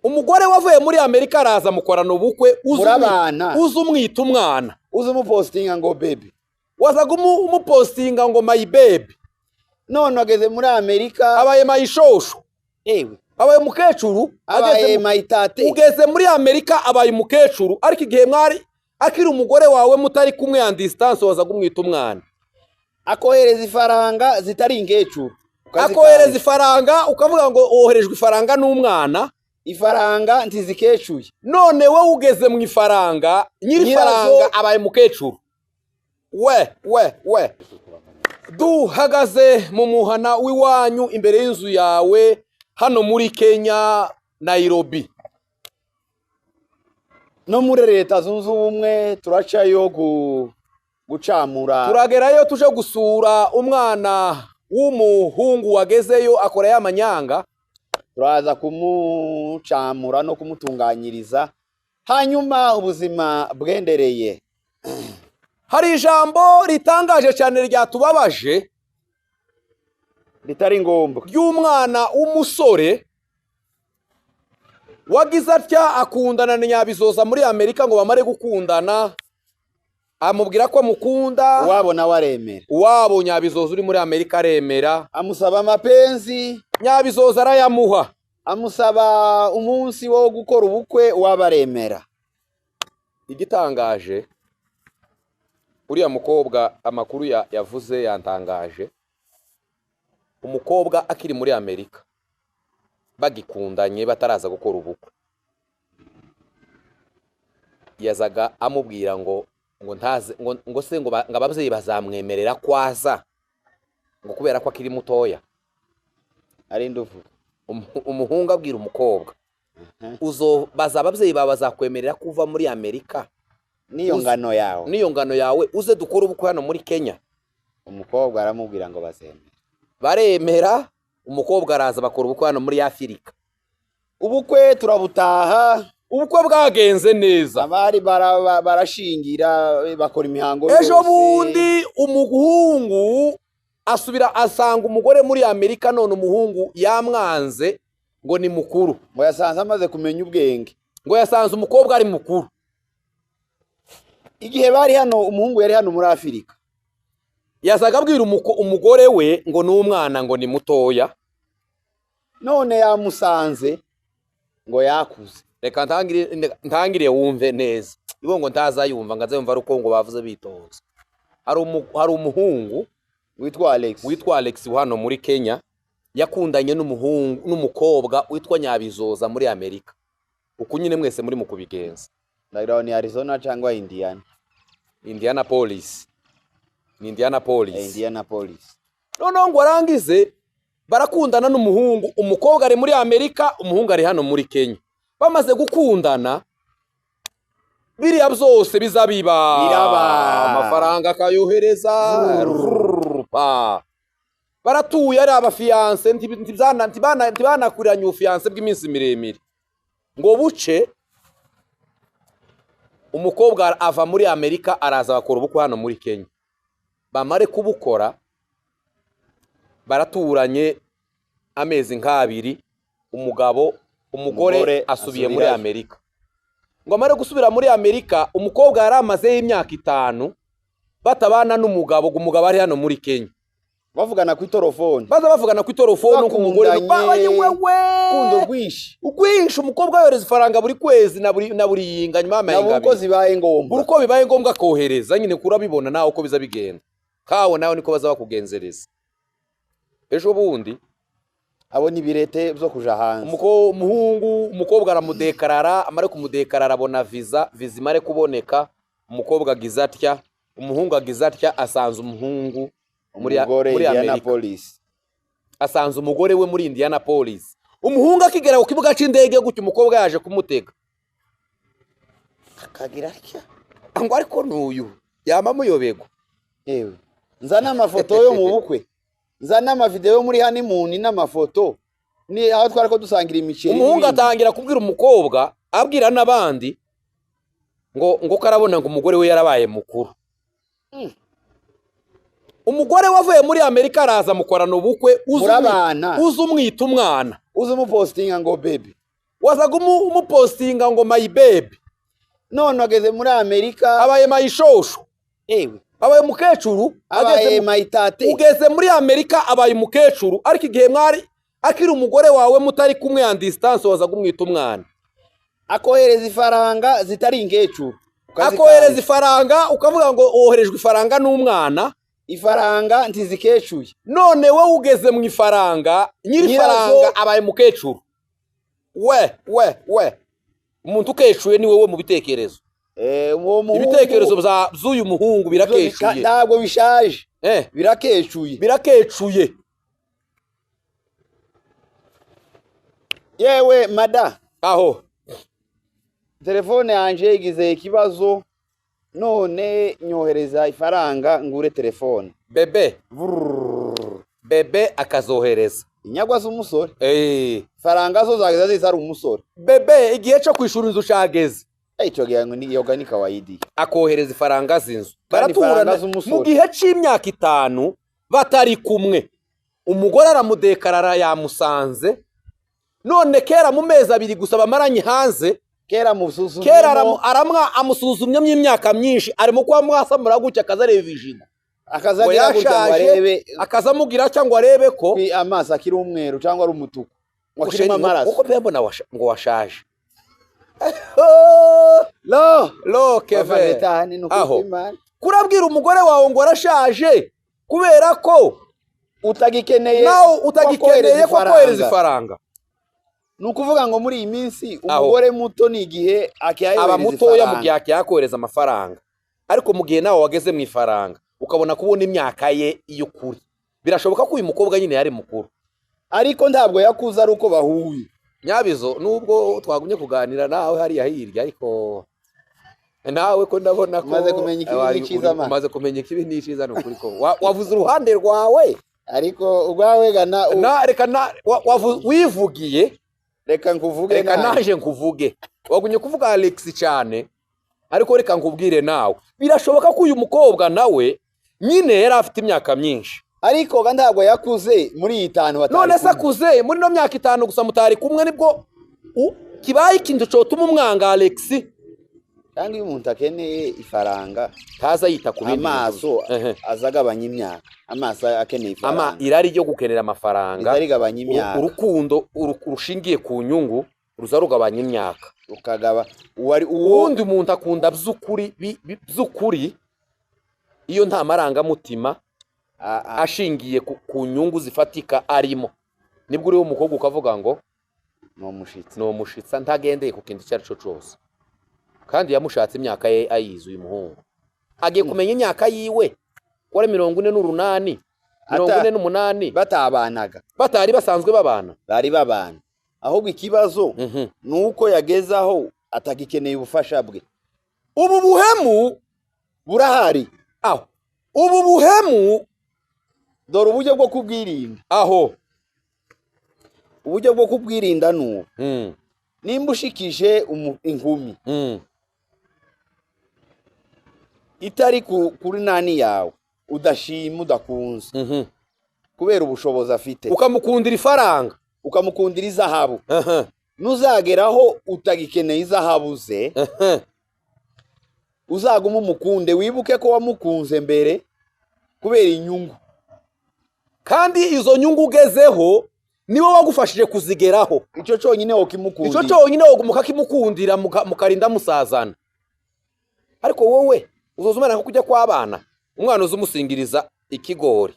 Umugore wavuye muri Amerika araza mukorana ubukwe, Murabana. Uza umwita umwana. Uza umupostinga ngo baby. Wazaga umupostinga ngo my baby. None ageze muri Amerika. Abaye my shosho. Ewe. Abaye umukecuru. Abaye my tate. Ugeze muri Amerika abaye umukecuru, ariko igihe mwari akiri umugore wawe mutari kumwe en distance wazaga umwita umwana. Akohereza ifaranga zitari ingecuru. Akohereza ifaranga ukavuga ngo woherejwe ifaranga n'umwana. Ifaranga ntizikecuye. None we ugeze mu ifaranga, nyiri ifaranga abaye mukecuru. We we we. Duhagaze mu muhana w'iwanyu imbere y'inzu yawe hano muri Kenya, Nairobi. No muri Leta Zunze Ubumwe turacayo gucamura. Turagerayo tuje gusura umwana w'umuhungu wagezeyo akora ya manyanga. Turaza kumucamura no kumutunganyiriza, hanyuma ubuzima bwendereye. Hari ijambo ritangaje cyane ryatubabaje, ritari ngombwa, ry'umwana w'umusore wagize atya akundana na Nyabizoza muri Amerika ngo bamare gukundana, amubwira ko amukunda, uwabo nawe aremera, uwabo Nyabizoza uri muri Amerika aremera, amusaba amapenzi, Nyabizoza arayamuha, amusaba umunsi wo gukora ubukwe, uwabo aremera. Igitangaje, uriya mukobwa amakuru yavuze yantangaje. Umukobwa akiri muri Amerika bagikundanye bataraza gukora ubukwe, yazaga amubwira ngo ntaze, ngo se ngo ababyeyi bazamwemerera kwaza ngo kubera ko akiri mutoya. Ari nduvuga umuhungu abwira umukobwa, uzo baza ababyeyi bawe bazakwemerera kuva muri Amerika niyo ngano yawe, niyo ngano yawe uze dukora ubukwe hano muri Kenya. Umukobwa aramubwira ngo bazemera, baremera. Umukobwa araza bakora ubukwe hano muri Afrika. Ubukwe turabutaha, ubukwe bwagenze neza, abari barashingira bakora imihango yose. Ejo bundi umuhungu asubira asanga umugore muri Amerika, none umuhungu yamwanze ngo ni mukuru, ngo yasanze amaze kumenya ubwenge, ngo yasanze umukobwa ari mukuru. Igihe bari hano, umuhungu yari hano muri Afrika, yazaga abwira umugore we ngo n'umwana ngo ni mutoya, none yamusanze ngo yakuze. Reka ntangire wumve neza, ibo ngo ntazayumva ngo azayumva ari uko ngo bavuze bitonze. Hari umuhungu witwa Alex, witwa Alex hano muri Kenya, yakundanye n'umuhungu n'umukobwa witwa Nyabizoza muri Amerika. Uku nyine mwese muri mu kubigenza. Ndagira ni Arizona cyangwa Indiana. Indianapolis. Ni Indianapolis. Indianapolis. Noneho ngo arangize barakundana n'umuhungu, umukobwa ari muri Amerika, umuhungu ari hano muri Kenya. Bamaze gukundana biriya byose bizabiba, amafaranga akayohereza, baratuye ari abafiance, ntibanakuriranye ubufiance bw'iminsi miremire. Ngo buce umukobwa ava muri Amerika araza bakora ubukwe hano muri Kenya. Bamare kubukora baraturanye amezi nk'abiri, umugabo umugore asubiye muri Amerika. Ngo amare gusubira muri Amerika, umukobwa yari amazeyo imyaka 5 batabana n'umugabo, umugabo ari hano muri Kenya. Bavugana ku itorofone. Baza bavugana ku itorofone ku mugore babaye wewe. Kundo rwinshi. Ugwinshi umukobwa yohereza ifaranga buri kwezi na buri yinga nyuma y'amayenga. Uko zibaye ngombwa. Uko bibaye ngombwa kohereza nyine kurabibona nawe uko biza bigenda. Kawo nawe niko baza bakugenzereza. Ejo bundi abo ni birete byo kuja hanze. Umuhungu umukobwa aramudekarara, amare kumudekarara abona visa, visa imare kuboneka, umukobwa agize atya, umuhungu agize atya, asanze umuhungu muri Amerika. Asanze umugore we muri Indianapolis. Umuhungu akigera ku kibuga c'indege gutyo umukobwa yaje kumutega. Akagira atya ngo ariko nuyu yama muyobego. Ewe nzana amafoto yo mu bukwe, nzana amavideo muri honeymoon n'amafoto ni aho twariko dusangira imiceri. Umuhungu atangira kubwira umukobwa abwira n'abandi ngo karabona ngo umugore we yarabaye mukuru. Umugore wavuye muri Amerika araza mukorana ubukwe, uza umwita umwana, uza umupostinga ngo baby. Wazaga umupostinga ngo my baby. None ageze muri Amerika abaye mayishosho. Ewe. Abaye umukecuru, abaye mayitate. Ugeze muri Amerika abaye umukecuru, ariko igihe mwari akiri umugore wawe mutari kumwe ya distance wazaga umwita umwana. Akohereza ifaranga zitari inkecuru. Akohereza ifaranga ukavuga ngo woherejwe ifaranga n'umwana. Ifaranga ntizikecuye. None wowe ugeze mu ifaranga, nyiri ifaranga abaye mukecuru. We we we, umuntu ukecuye ni wowe mu bitekerezo. Ibitekerezo by'uyu muhungu birakecuye. Ntabwo bishaje. Birakecuye. Birakecuye. Yewe mada. Aho. Telefone yanje igize ikibazo none nyohereza ifaranga ngure telefone. Bebe. Bebe akazohereza. Inyagwa z'umusore. Faranga zo zageza zizari umusore. Bebe igihe cyo kwishura inzu cageze. Icyo gihe ngo ni yoga ni kawaidi. Akohereza ifaranga z'inzu. Baraturana mu gihe c'imyaka 5 batari kumwe. Umugore aramudekarara yamusanze. None kera mu mezi 2 gusa bamaranye hanze. Kera musuzumye. Kera aramwa amusuzumye my'imyaka myinshi arimo kwa mwasamura gutya akazareba ibijigo. Akazagira gutya ngo arebe, akazamugira cyangwa arebe ko amaso akiri umweru cyangwa ari umutuku. Wakirimo amaraso. Uko pe mbona ngo washaje. Lo lo keve. Aho. Kurabwira umugore wawe ngo arashaje kubera ko utagikeneye, nawe utagikeneye ko kohereza ifaranga. Nukuvuga ngo muri iyi minsi umugore muto ni igihe akiyahereza aba mutoya mu gihe akiyakohereza amafaranga, ariko mu gihe nawe wageze mu ifaranga ukabona kubona imyaka ye y'ukuri. Birashoboka ko uyu mukobwa nyine yari mukuru, ariko ntabwo yakuze ari uko bahuye. Nyabizo nubwo twagumye kuganira nawe hariya hirya, ariko nawe ko ndabona ko umaze kumenya ikibi n'icyiza, umaze kumenya ikibi n'icyiza n'ukuri ko wavuze uruhande rwawe, ariko ubwawe gana na reka na wivugiye. Reka nkuvuge, reka naje nkuvuge. Wagumye kuvuga Alex cyane, ariko reka nkubwire nawe. Birashoboka ko uyu mukobwa nawe nyine yari afite imyaka myinshi, ariko ntabwo yakuze muri 5 batari. None se akuze muri no myaka 5 gusa mutari kumwe, nibwo kibaye ikintu cyotuma umwanga Alex. Kandi iyo umuntu akeneye ifaranga taza yita ku bindi, amaso azagabanya imyaka, amaso akeneye ifaranga, ama irari ryo gukenera amafaranga irarigabanya imyaka. Urukundo urushingiye ku nyungu ruza rugabanya imyaka, ukagaba uwundi umuntu akunda by'ukuri by'ukuri iyo nta marangamutima ashingiye ku nyungu zifatika arimo. Nibwo uri umukobwa ukavuga ngo no mushitsi, no mushitsa ntagendeye ku kintu icyo ari cyo cyose. Kandi yamushatse imyaka ye ayizi uyu muhungu. Agiye kumenya imyaka yiwe ko ari 48, 48 batabanaga, batari basanzwe babana, bari babana. Ahubwo ikibazo nuko yagezaho atagikeneye ubufasha bwe. Ubu buhemu burahari. Aho ubu buhemu, dore uburyo bwo kubwirinda. Aho uburyo bwo kubwirinda nuwo nimba ushikije inkumi itari kuri nani yawe udashima udakunze kubera ubushobozi afite, ukamukundira ifaranga, ukamukundira izahabu, nuzageraho utagikeneye izahabu ze, uzaguma umukunde, wibuke ko wamukunze mbere kubera inyungu. Kandi izo nyungu ugezeho niwe wagufashije kuzigeraho. Icyo cyonyine wokimukundira, icyo cyonyine mukakimukundira mukarinda musazana. Ariko wowe uzozumana ko kujya kwabana, umwana uzumusingiriza ikigori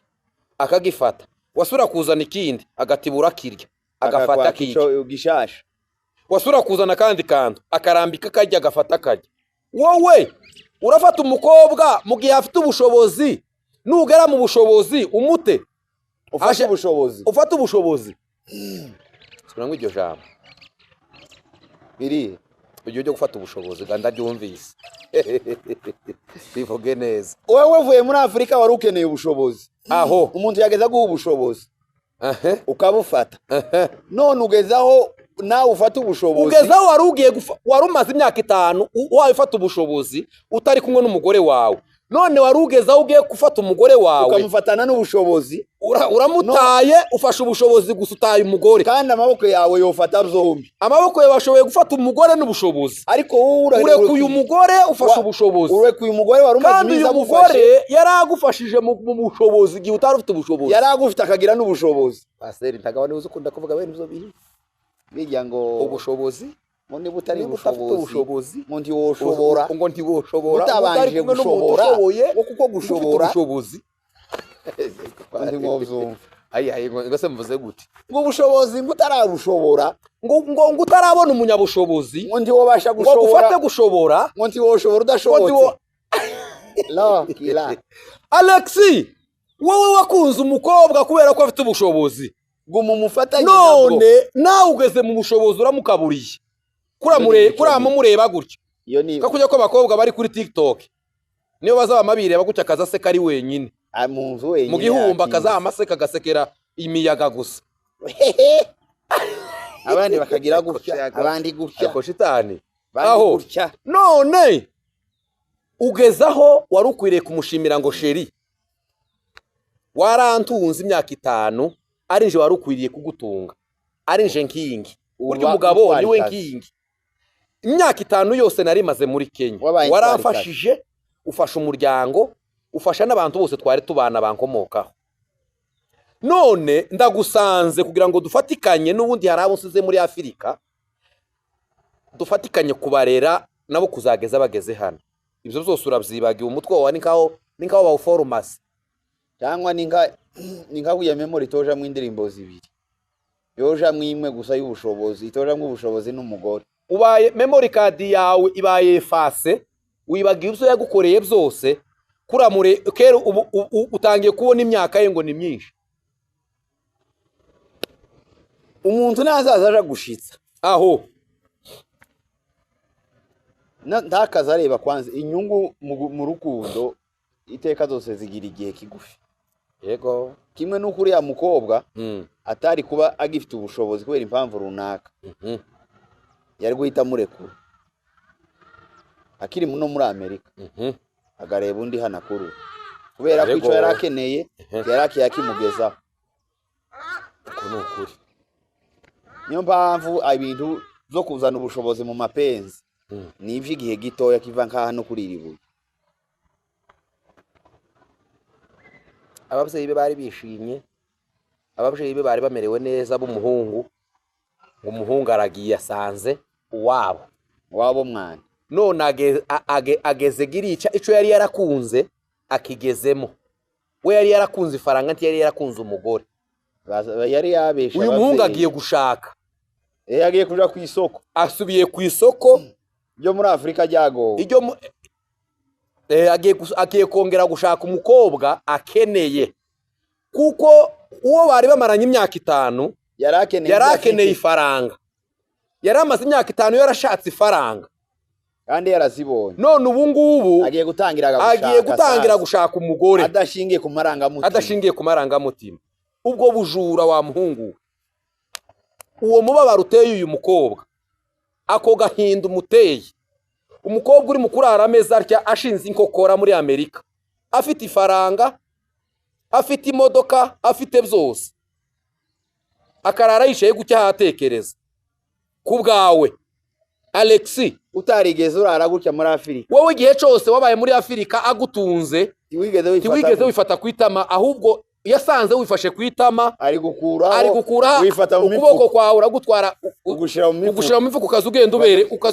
akagifata, wasura kuzana ikindi agatibura kirya agafata kirya gishasha, wasura kuzana kandi kantu akarambika kajya agafata kajya. Wowe urafata umukobwa mu gihe afite ubushobozi, nugera mu bushobozi umute ufate ubushobozi, ufate ubushobozi. Subiramo iryo jambo biri ugiye ujya gufata ubushobozi ganda ryumvise. Bivuge neza. Wowe uvuye muri Afrika wari ukeneye ubushobozi. Aho umuntu yageza guha ubushobozi ukabufata, none ugezaho nawe ufata ubushobozi. Ugezaho wari ugiye wari umaze imyaka 5 wabifata ubushobozi utari kumwe n'umugore wawe. None wari ugeze aho ugiye gufata umugore wawe ukamufatana n'ubushobozi, uramutaye, ufashe ubushobozi gusa utaye umugore. Kandi amaboko yawe yofata byombi. Amaboko yawe ashoboye gufata umugore n'ubushobozi, ariko wowe urekuye umugore ufashe ubushobozi. Urekuye umugore wari umaze kandi iminsi uyu agufashe, mugore yari agufashije mu bushobozi igihe utari ufite ubushobozi, yari agufite akagira n'ubushobozi. Pasiteri ntagabane uzi ukunda kuvuga bene ibyo bintu bijya ngo ubushobozi, ngo niba utari ubushobozi ngo ntiwoshobora, ngo ntiwoshobora utabanje gushobora, ngo kuko gushobora ubushobozi ntimwobyumva. Ayi ngo se mvuze gute? Ngo ubushobozi ngo utarabushobora, ngo utarabona umunyabushobozi, ngo ntiwobasha gushobora, ngo ufate gushobora, ngo ntiwoshobora udashobotse. La kila Alexi, wowe wakunze umukobwa kubera ko afite ubushobozi, guma umufatanye, none nawe ugeze mu bushobozi uramukaburiye. Kuramureba gutya kakujya ko abakobwa bari kuri TikTok niyo bazaba mabireba gutya akaza aseka ari wenyine mu gihumba, akazama aseka agasekera imiyaga gusa, abandi bakagira gutya, abandi gutya, ako shitani aho. None ugezaho wari ukwiriye kumushimira ngo sheri warantunze imyaka 5, ari nje wari ukwiriye kugutunga, ari nje nkingi. Burya umugabo niwe nkingi. Imyaka 5 yose nari maze muri Kenya waramfashije, ufasha umuryango, ufasha n'abantu bose twari tubana bankomokaho. None ndagusanze kugira ngo dufatikanye, n'ubundi hari abo nsize muri Afurika, dufatikanye kubarera nabo kuzageza bageze hano. Ibyo byose urabyibagiwe, umutwe wawe ni nkaho bawuforomasi, cyangwa ni nka kuya memory itojamwo indirimbo zibiri, yojamwo imwe gusa y'ubushobozi, itojamwo ubushobozi n'umugore. Ubaye memory card yawe ibaye efase, wibagiwe ibyo yagukoreye byose. Kuramure kera ubu utangiye kubona imyaka ye ngo ni myinshi. Umuntu nazaza aje gushitsa aho ntakaza areba kwanza inyungu mu rukundo, iteka zose zigira igihe kigufi. Yego, kimwe n'uko uriya mukobwa atari kuba agifite ubushobozi kubera impamvu runaka, yari guhita amurekura akiri no muri Amerika, agareba undi hano akuru, kubera ko icyo yari akeneye yari akiyakimugezaho. Uko ni ukuri. Niyo mpamvu ibintu byo kuzana ubushobozi mu mapenzi ni iby'igihe gitoya kiva nkaha no kuri iri buye. Ababyeyi be bari bishimye, ababyeyi be bari bamerewe neza b'umuhungu, ngo umuhungu aragiye asanze uwabo mwana. None ageze girica ico yari yarakunze akigezemo. We yari yarakunze ifaranga, nti yari yarakunze umugore. Yari yabesha. Uyu muhungu agiye gushaka, agiye kuja ku isoko, asubiye ku isoko ryo muri Afrika ryagowe. Iryo agiye kongera gushaka umukobwa akeneye, kuko uwo bari bamaranye imyaka 5 yari akeneye ifaranga, yari amaze imyaka 5 yarashatse ifaranga kandi yarazibonye. None ubu ngubu agiye gutangira gushaka umugore adashingiye ku marangamutima, adashingiye ku marangamutima. Ubwo bujura wa muhungu, uwo mubabaro uteye uyu mukobwa, ako gahinda umuteye. Umukobwa uri mu kurara ameza atya ashinze inkokora muri Amerika, afite ifaranga, afite imodoka, afite byose, akarara yicaye gutya ahatekereza ku bwawe. Alexi, utarigeze urara gutya muri Afurika, wowe igihe cyose wabaye muri Afurika agutunze, ntiwigeze wifata ku itama, ahubwo yasanze wifashe ku itama, ari gukuraho ukuboko kwawe uragutwara ugushira mu mifuka, ukaza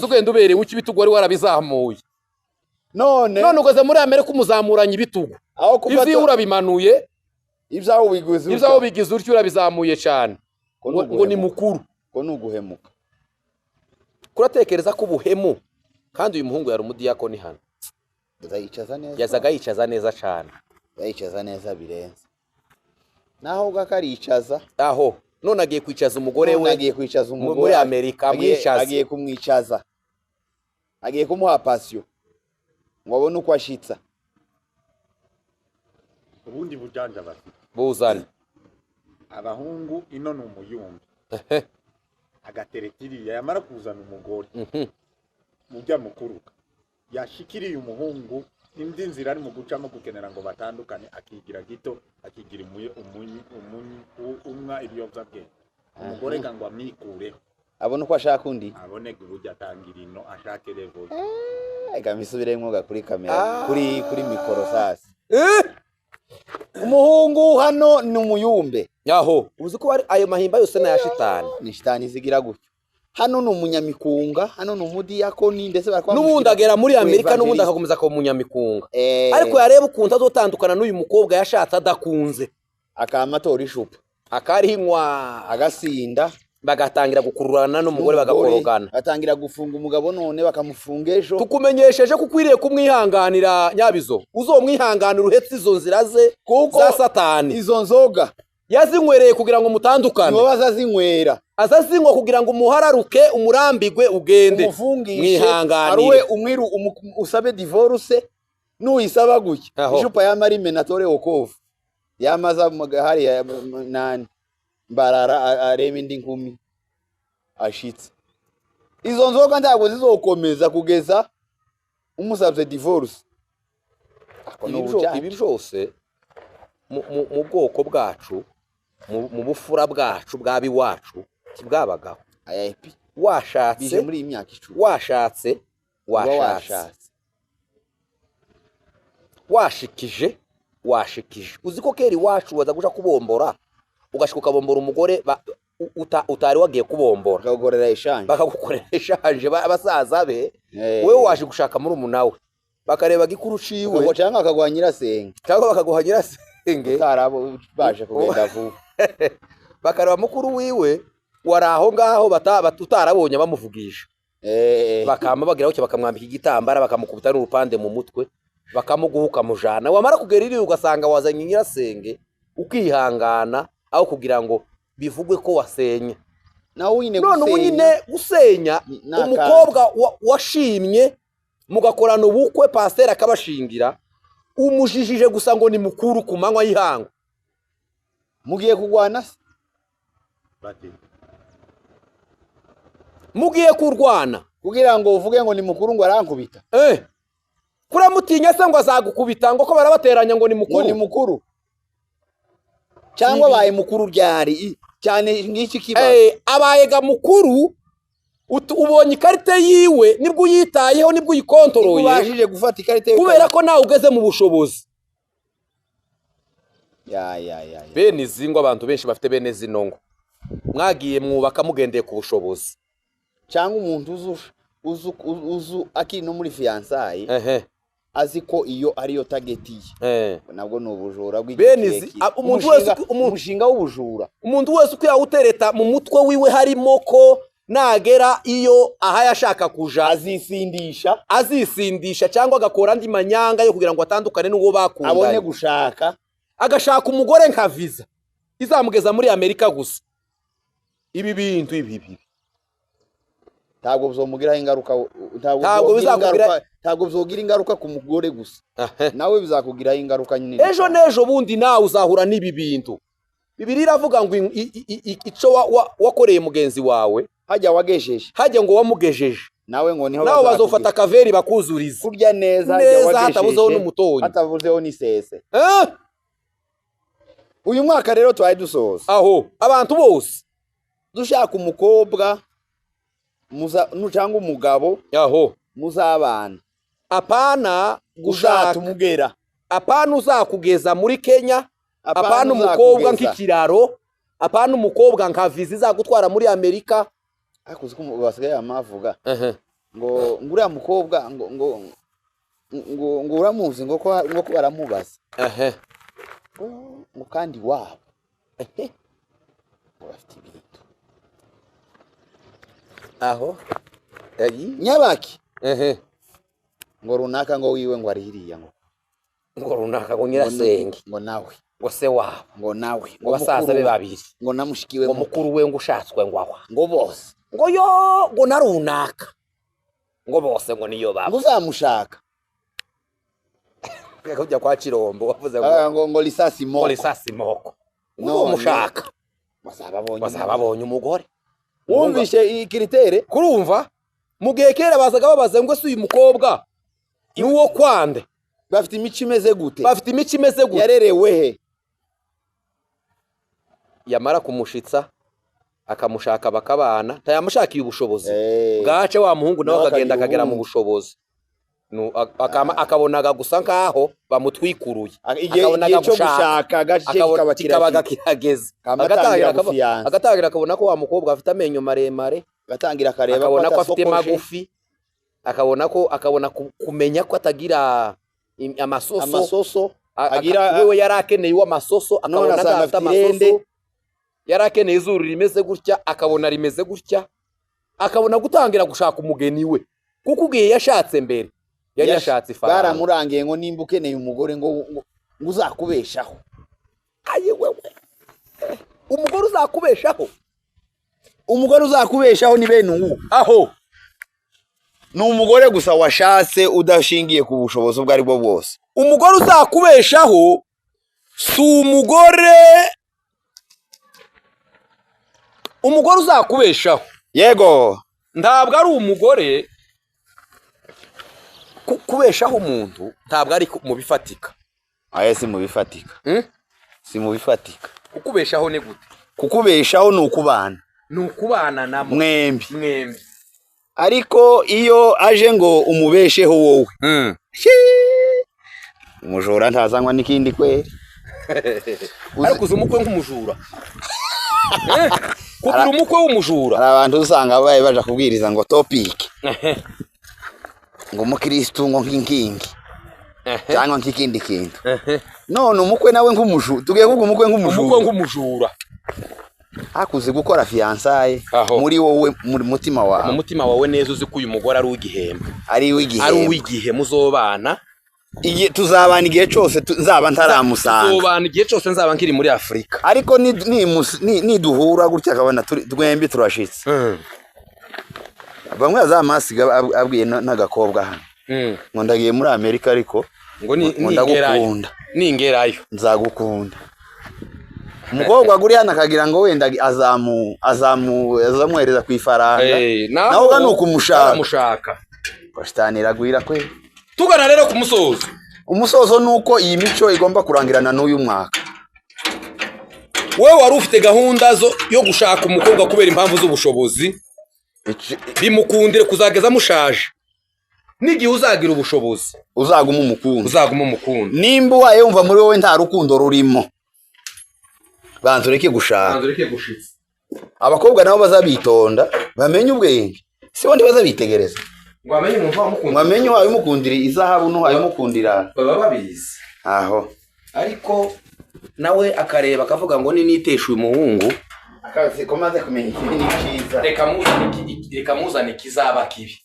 ugenda uberewe ibitugu wari warabizamuye. None ugeze muri Amerika umuzamuranye ibitugu, ivyo urabimanuye, ibyaho bigize utyo urabizamuye cyane, ngo ni mukuru, ngo ni uguhemuka. Kuratekereza ko ubuhemu. Kandi uyu muhungu yari umudiyakoni hano, yazaga yicaza neza cyane, yayicaza neza birenze naho gakaricaza aho. None agiye kwicaza umugore we, agiye kwicaza umugore muri Amerika, amwicaza, agiye kumwicaza, agiye kumuha passion ngo abone uko ashitsa. Ubundi bujanja bafite buzane abahungu ino ni umuyumbi agaterekiriya, yamara kuzana umugore mujya mukuruka yashikiriye umuhungu Indi nzira ari mu gucamo gukenera ngo batandukane, akigira gito, akigira umwa ibiyobyabwenge. Umugore ngo amwikureho, abone uko ashaka undi, abone uburyo atangira ino ashake level. Ega misubiremo ga kuri kamera, kuri mikoro sasa. Umuhungu hano ni umuyumbe. Yaho uzi ko ari ayo mahimba yose na ya shitani. Ni shitani zigira gutyo. Hano ni umunyamikunga, hano ni umudiyakoni, ndetse barakwa n'ubundi agera muri Amerika n'ubundi akakomeza kuba umunyamikunga. Ariko yareba ukuntu azotandukana n'uyu mukobwa yashatse adakunze, akamatora ishupa, akarihinywa, agasinda, bagatangira gukururana n'umugore bagakorogana, batangira gufunga umugabo none bakamufunga ejo. Tukumenyesheje ko ukwiriye kumwihanganira Nyabizo, uzomwihanganira uhetse izo nzira ze za satani. Izo nzoga yazinywereye kugira ngo mutandukane, nibo bazazinywera, azazinywa kugira ngo umuhararuke, umurambigwe, ugende mwihanganire, aruwe umwiru usabe divorce nuyisaba gutya icupa ya marime natore okovu yamaza hariya nani mbarara arema indi nkumi ashitse. Izo nzoga ntabwo zizokomeza kugeza umusabye divorce. Ibi byose mu bwoko bwacu, mu bufura bwacu bw'abiwacu kibwabagaho. Washatse muri iyi myaka 10, washatse, washikije. Uzi ko kera iwacu waza guca kubombora, ugashika ukabombora umugore utari wagiye kubombora, bakagukorera eshanje abasaza be. Wewe waje gushaka muri umunawe, bakareba gikuru ciwe cyangwa bakaguha nyirasenge, cyangwa bakaguha nyirasenge utarabo baje kugenda vuba, bakareba mukuru wiwe wari aho ngaho utarabonye bamuvugisha, bakama bagira cyo bakamwambika igitambara, bakamukubita n'urupande mu mutwe, bakamuguhuka mujana. Wamara kugera iri ugasanga wazanye nyirasenge, ukihangana aho kugira ngo bivugwe ko wasenye. None ubu nyine gusenya umukobwa washimye mugakorana ubukwe, pasteur akabashingira, umujijije gusa ngo ni mukuru ku manywa y'ihangu, mugiye kugwana se? Mugiye kurwana kugira ngo uvuge ngo ni mukuru ngo arankubita. Kuramutinya se ngo azagukubita, ngo ko barabateranya ngo ni mukuru, ngo ni mukuru cyangwa abaye mukuru ryari cyane ngiki kibazo. Abaye ga mukuru, ubonye ikarite yiwe nibwo uyitayeho, nibwo uyikontoroye, ubashije gufata ikarite kubera ko nawe ugeze mu bushobozi. Ya bene izi ngo abantu benshi bafite bene zinongo mwagiye mwubaka mugendeye ku bushobozi, cyangwa umuntu uzu akiri no muri fiançailles azi ko iyo ariyo target ye, nabwo ni ubujura bw'igihe. Umuntu wese umushinga w'ubujura, umuntu wese uko yawutereta mu mutwe wiwe harimo ko nagera iyo aha yashaka kuja azisindisha cyangwa agakora andi manyanga yo kugira ngo atandukane n'uwo bakundanye, abone gushaka, agashaka umugore nka visa izamugeza muri Amerika gusa. Ibi bintu ibi ntabwo bizomugiraho ingaruka, ntabwo bizogira ingaruka ku mugore gusa, nawe bizakugiraho ingaruka nyine ejo n'ejo bundi nawe uzahura n'ibi bintu. Bibiliya iravuga ngo ico wakoreye mugenzi wawe hajya wagejeje, hajya ngo wamugejeje, nawe ngo niho nawe bazofata kaveri bakuzuriza kurya neza, neza hatabuzeho n'umutonyi, hatabuzeho n'isese. Uyu mwaka rero twari dusoza aho abantu bose dushaka umukobwa cyangwa umugabo aho muzabana, apana gushaka umugera, apana uzakugeza muri Kenya, apana umukobwa nk'ikiraro, apana umukobwa nka visa izagutwara muri Amerika. Ariko uzi ko basigaye amavuga ngo nguriya mukobwa ngo ngo ngo ngo uramuzi ngo ko baramubaza ngo kandi wabo ngo bafite ibintu aho nyabaki ngo runaka ngo wiwe ngo arihiriya ngo runaka ngo nyirasenge ngo nawe ngo se wabo ngo nawe ngo basaza be babiri ngo namushikiwe ngo mukuru we ngo ushatswe ngo awa ngo bose ngo yo ngo narunaka ngo bose ngo niyo baba ngo uzamushaka kujya kwa Kirombo wavuze ngo ngo lisasi moko ngo lisasi moko ngo mushaka bazababonye umugore. Wumvishe ikiritere kurumva mu gihe kera bazaga babaza ngo se uyu mukobwa ni uwo kwande Bafite imico imeze gute? Bafite imico imeze gute? Yarerewe he? Yamara kumushitsa akamushaka bakabana, tayamushakiye ubushobozi bwace wa muhungu nawe akagenda akagera mu bushobozi, akabonaga gusa nkaho bamutwikuruye, akabonaga gushaka kikaba kirageze, agatangira akabona ko wa mukobwa afite amenyo maremare, agatangira akareba akabona ko afite magufi, akabona ko akabona kumenya ko atagira amasoso, agira wewe yari akeneye uw'amasoso, akabona ko afite amasoso, yari akeneye izuru rimeze gutya, akabona rimeze gutya, akabona gutangira gushaka umugeni we, kuko ugiye yashatse mbere yari yashatse ifaranga. Baramurangiye ngo nimba ukeneye umugore ngo uzakubeshaho. Aye wewe, umugore uzakubeshaho, umugore uzakubeshaho ni bene ubu aho ni umugore gusa washatse udashingiye ku bushobozi ubwo ari bwo bwose. Umugore uzakubeshaho si umugore, umugore uzakubeshaho yego ntabwo ari umugore. Kubeshaho umuntu ntabwo ari mu bifatika. Aye si mu bifatika. Si mu bifatika. Kukubeshaho ni gute? Kukubeshaho ni ukubana. Ni ukubana na mwembi. Mwembi. Ariko iyo aje ngo umubesheho wowe. Umujura ntazanywa n'ikindi kweri. Ariko uzi umukwe nk'umujura. Kugira umukwe w'umujura. Hari abantu usanga baye baje kubwiriza ngo topic. Ngo umukristo ngo nk'inkingi cyangwa nk'ikindi kintu. None umukwe nawe nk'umujura, tugiye kuvuga umukwe nk'umujura. Umukwe nk'umujura hakuze gukora fiançailles muri wowe, muri mutima wawe, mu mutima wawe neza uzi ko uyu mugore ari uw'igihembe, ari uw'igihembe, ari uw'igihe muzobana, igihe tuzabana, igihe cyose nzaba ntaramusanga, tuzobana igihe cyose nzaba nkiri muri Afrika. Ariko niduhura gutya akabona twembi turashitse. Bamwe azamasiga abwiye n'agakobwa hano ngo ndagiye muri Amerika ariko ngo ndagukunda, ningerayo nzagukunda. Umukobwa guri hano akagira ngo wenda azamuhereza ku ifaranga, naho ni ukumushaka. Shitani iragwira kwe. Tugana rero ku musozo. Umusozo nuko iyi mico igomba kurangirana n'uyu mwaka. Wewe wari ufite gahunda yo gushaka umukobwa kubera impamvu z'ubushobozi, bimukundire kuzageza mushaje. N'igihe uzagira ubushobozi uzaguma umukunda, uzaguma umukunda. Nimba uwaye wumva muri wowe nta rukundo rurimo, banza ureke gushaka, banza ureke gushitsa. Abakobwa nabo bazabitonda bamenye ubwenge, si bo ntibazabitegereza ngo bamenye umuntu wamukunda, ngo bamenye uwaye umukundira izahabu n'uwaye umukundira, baba babizi aho. Ariko nawe akareba akavuga ngo ninitesha uyu muhungu akazi komaze kumenya ikibi n'icyiza, reka muzane ikizaba kibi,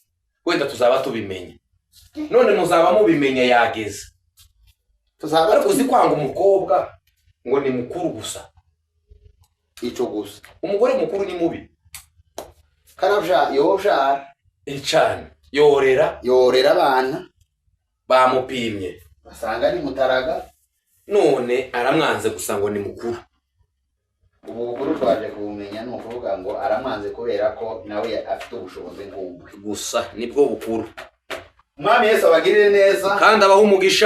wenda tuzaba tubimenye. None muzaba mubimenye yageze. Tuzaba ariko uzi kwanga umukobwa ngo ni mukuru gusa, ico gusa. Umugore mukuru ni mubi. Karabya yobyara icana yorera yorera abana bamupimye basanga ni mutaraga, none aramwanze gusa ngo ni mukuru. Ubu bukuru twaje kubumenya ni ukuvuga ngo aramwanze kubera ko nawe afite ubushobozi nk'ubwe gusa, nibwo bukuru. Umwami Yesu abagirire neza kandi abahe umugisha.